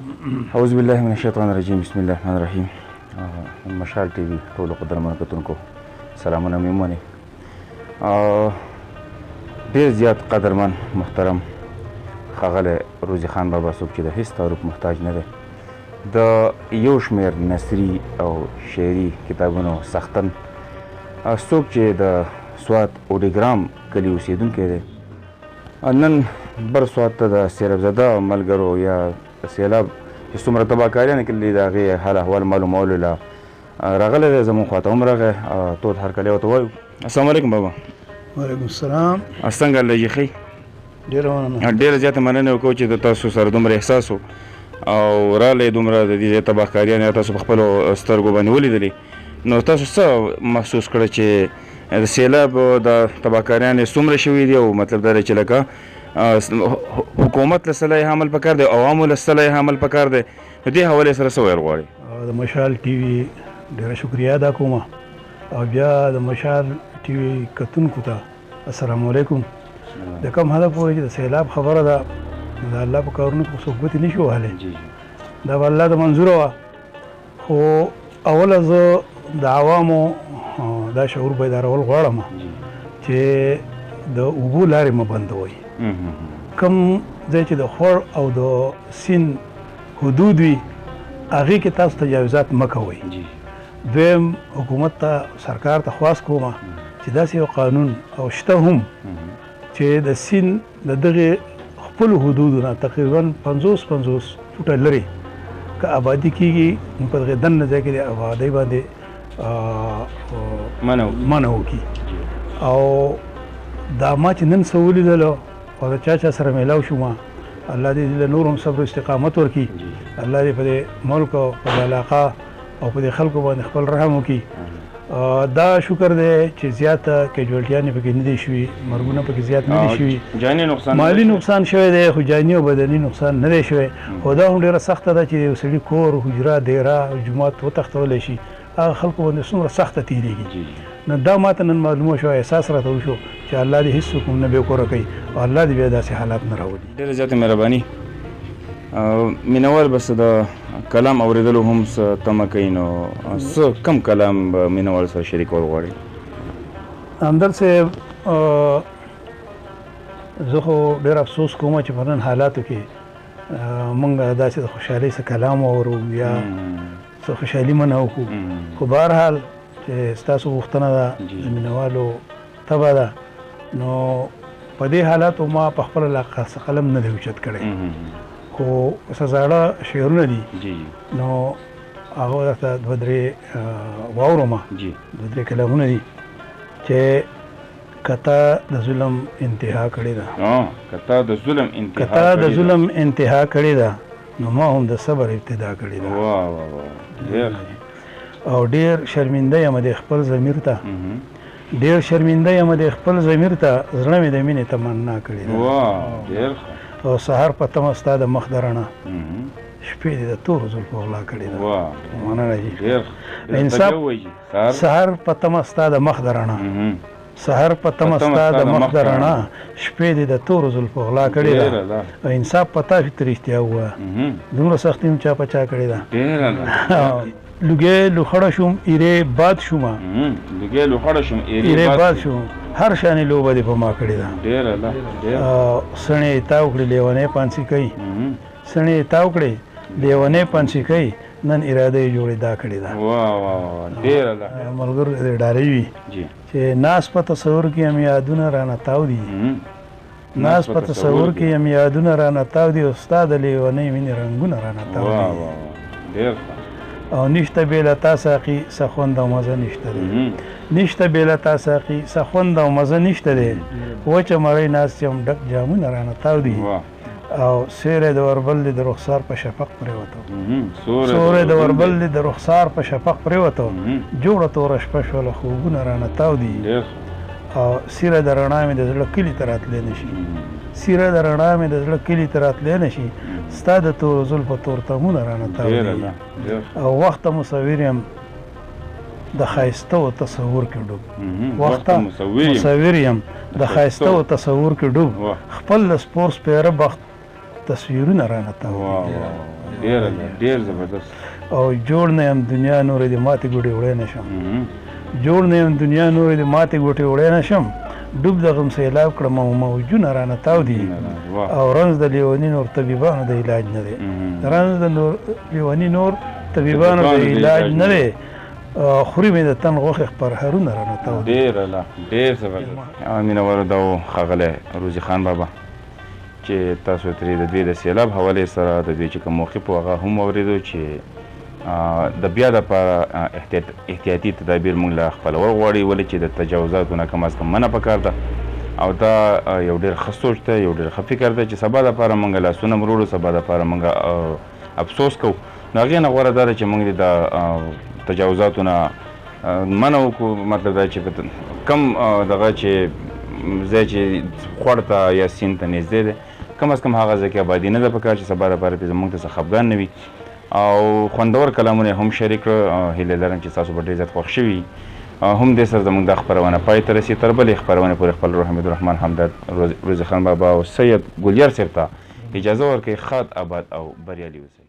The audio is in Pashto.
اعوذ بالله من الشیطان الرجیم، بسم الله الرحمن الرحیم. مشال ټي وي ټولو قدرمنو کتونکو سلامونه مې ومنئ. ډېر زیات قدرمن محترم ښاغلی روزي خان بابا، څوک چې د هیڅ تعارف محتاج نه دی، د یو شمېر نثري او شعري کتابونو سختن، څوک چې د سوات اوډیګرام کلي اوسېدونکی دی، نن بر سوات ته د سیلابزده ملګرو یا سیلاب چې څومره تباهکاریانې کړلې د هغې حال احوال معلومولو له راغلی دی، زموږ خواته هم راغی. تود هرکلی ورته وایو. السلام علیکم بابا. وعلیکم السلام. څنګه الله جي ښه؟ ډېره مننه. ډېره زیاته مننه وکړو چې د تاسو سره دومره احساس و او راغلی، دومره د دې ځای تباهکاریانې تاسو په خپلو سترګو باندې ولیدلې. نو تاسو څه محسوس کړه چې د سیلاب د تباهکاریانې څومره شوې دي، او مطلب دا دی چې لکه حکومت له څه لایحه عمل پکار دی، عوامو له څه لایحه عمل پکار دی، نو دې حوالې سره څه ویل غواړئ؟ د مشال ټي وي ډېره شکریه ادا کوم، او بیا د مشال ټي وي کتونکو ته السلام علیکم. د کوم هدف پورې چې د سیلاب خبره ده، د الله په کارونو کې څوک ګوتې نه شي وهلی، دا به الله ته منظوره وه. خو اوله زه د عوامو دا شعور بیدارول غواړم چې د اوبو لارې مه بندوئ. کوم ځای چې د خوړ او د سیند حدود وي هغې کې تاسو تجاوزات مه کوئ. دویم، حکومت ته سرکار ته خواست کوم چې داسې یو قانون او شته هم چې د سیند د دغې خپلو حدودو نه تقریبا 50-50 فوټه لرې که آبادي کېږي نو په دغې دننه ځای کې د آبادۍ باندې منع وکړي. او دا ما چې نن څه ولیدل او د چا چا سره میلاو شوم، الله دې له نور هم صبر او استقامت ورکړي، الله دې په دې ملک او په دې علاقه او په دې خلکو باندې خپل رحم وکړي. دا شکر دی چې زیاته کیجوالټیانې پکې نه دي شوي، مرګونه پکې زیات نه دي شوي، جاني نقصان مالي نقصان شوی دی خو جاني او بدني نقصان نه دی شوی. خو دا هم ډېره سخته ده چې یو سړي کور، حجره، دیره، جومات وتښتولی شي، هغه خلکو باندې څومره سخته تېرېږي. نو دا ماته نن معلومه شوه، احساس راته وشو چې الله دې هېڅوک هم نه بې کوره کوي او الله دې بیا داسې حالات نه راولي. ډېره زیاته مهرباني. مینوال به څه د کلام اورېدلو هم څه تمه کوي، نو څه کم کلام به مینوال سره شریکول غواړي؟ همدرد صاحب، زه خو ډېر افسوس کوم چې په نن حالاتو کې موږ داسې د خوشحالۍ څه کلام واورو یا څه خوشحالي منه وکړو، خو بهرحال چې ستاسو غوښتنه ده، د مینوالو تبه ده، نو په دې حالاتو ما په خپله لا څه قلم نه دی اوچت کړی، خو څه زاړه شعرونه دي نو هغه درته دوه درې واورم، دوه درې کلامونه دي چې کتا د ظلم انتها کړې ده، کتا د ظلم انتها کتا د ظلم انتها کړې ده، نو ما هم د صبر ابتدا کړې ده. واه واه واه، ډېر او ډېر شرمنده یم د خپل ضمیر ته، ډېر شرمنده یم د خپل ضمیر ته، زړه مې د مینې تمنا کړې ده. واه، ډېر ښه. او سهار په تمه ستا د مخ د رڼا، شپې دې د تورو زلفو غلا کړې ده. واه، مننه جي. ډېر ښه. انصاف سهار په تمه ستا د مخ د رڼا، سهار په تمه ستا د مخ د رڼا، شپې دې د تورو زلفو غلا کړې ده. او انصاف په تا ته رښتیا ووایه، دومره سختي هم چا په چا کړې ده. لوګی لوخړه شوم ایرې باد شوم، لوګی لوخړه شوم ایرې باد شوم، هر شانې لوبه دې په ما کړې ده. څڼې یې تاو کړې لیونی پانسي کوي، څڼې یې تاو کړې لیونی پانسي کوي، نن اراده یې جوړې دا کړې ده. ملګرو دې ډارۍ وي چې ناس په تصور کې هم یادونه رانه تاو دي، ناس په تصور کې هم یادونه رانه تاو دي، او ستا د لیونۍ مینې رنګونه رانه تاو دي. او نشته بې له تا ساقي څه خوند او مزه نشته دی، نشته بې له تا ساقي څه خوند او مزه نشته دی، وچه مرۍ ناست یم ډک جامونه رانه تاو دي. او سیوری د وربل دی د رخسار په شفق پرېوتو، سیوری د وربل دی د رخسار په شفق پرېوتو، جوړه توره شپه شوله خوبونه رانه تاو دي. او سیره د رڼا مې د زړه کلي ته راتلی نه شي، سیره د رڼا مې د زړه کلي ته راتلی نه شي، ستا د تورو زلفو تور تمونه رانه تاو دي. او وخته مصور یم د ښایسته و تصور کې ډوب، وخته مصور یم د ښایسته و تصور کې ډوب، خپل د سپور سپېره بخت تصویرونه رانه تاو دي. ډېر ډېر زبردست. او جوړ نه یم دنیا نورې د ماتې ګوډې وړی نه شم، جوړ نه یم دنیا نورې د ماتې ګوټې وړی نه شم، ډوب د غم سیلاب کړم او موجونه رانه تاو دي، او رنځ د لیوني نور طبیبانو د علاج نه دی، رنځ د نور لیوني نور طبیبانو د علاج نه دی، خوري مې د تن غوښې خپرهرونه رانه تاو دي. ډېر الله ډېر زبردست. مینه والو دا و ښاغلی روزي خان بابا چې تاسو ترې د دوی د سیلاب حوالې سره د دوی چې کوم موقف و هغه هم واورېدو چې د بیا دپاره احتیاطي تدابیر موږ له خپلول غواړي، ولې چې د تجاوزاتو نه کم از کم منع پکار ده، او دا یو ډېر ښه سوچ دی، یو ډېر ښه فکر دی چې سبا دپاره موږ لاسونه مروړو، سبا دپاره موږ افسوس کوو. نو هغې نه غوره دا ده چې موږ دې د تجاوزاتو نه منع وکړو، مطلب دا چې کم دغه چې ځای چې خوړ ته یا سیند ته نږدې دی کم از کم هغه ځای کې آبادي نه ده پکار چې سبا دپاره پرې زموږ ته څه خفګان نه وي. او خوندور کلامونه یې هم شریک کړه، هیله لرم چې تاسو به ډېر زیات خوښ شوي. هم دې سره زموږ دا خپرونه پای ته رسي. تر بلې خپرونې پورې خپل روح حمیدالرحمن همدرد، روزي خان بابا او سید ګلیار صاحب ته اجازه ورکړئ. ښاد، آباد او بریالي اوسئ.